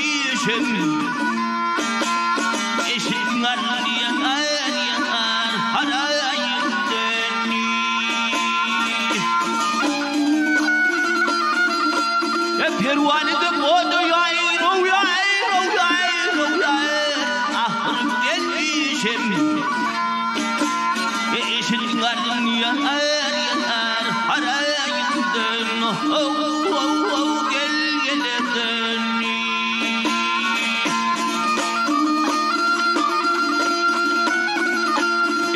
gelmişim. Eşiň alýar haraýyndeni. E perwane-de oda ýaýraw ýaýraw ýaýraw ýaýr ahyrym gelmişim. Eşiň alýar haraýyndeni. How how how gel geledeni.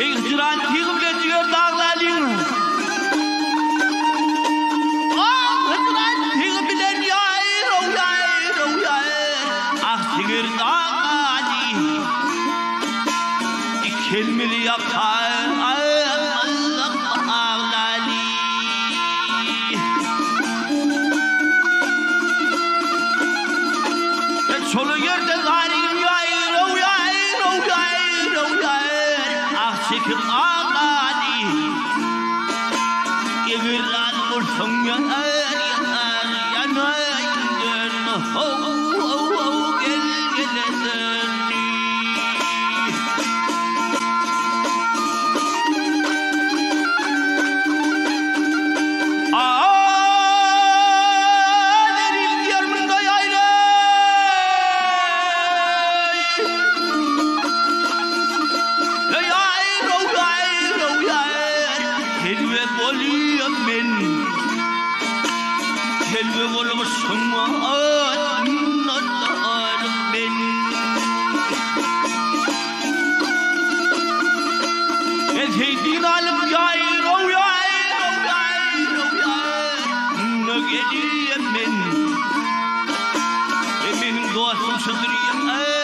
Eý hijran tygy bilen jiger daglalyň. Ah hijran tygy bilen ýaýraw ýaýraw ýaýr. Ah jiger daglaly. Ikelmeli ýaka aglaly. Çola ýerde zaryň ýaýraw ýaýraw ýaýraw ýaýr ah çekip aglaly. Eger razy bolsaň ýanar ýanar ýanaýyn dön how how how gel gele dön. Telbe bolmuşum men. El seýdin alyp ýaýraw ýaýraw ýaýraw ýaýraw gelýän men. E meniň dostum şudur ýaýraw.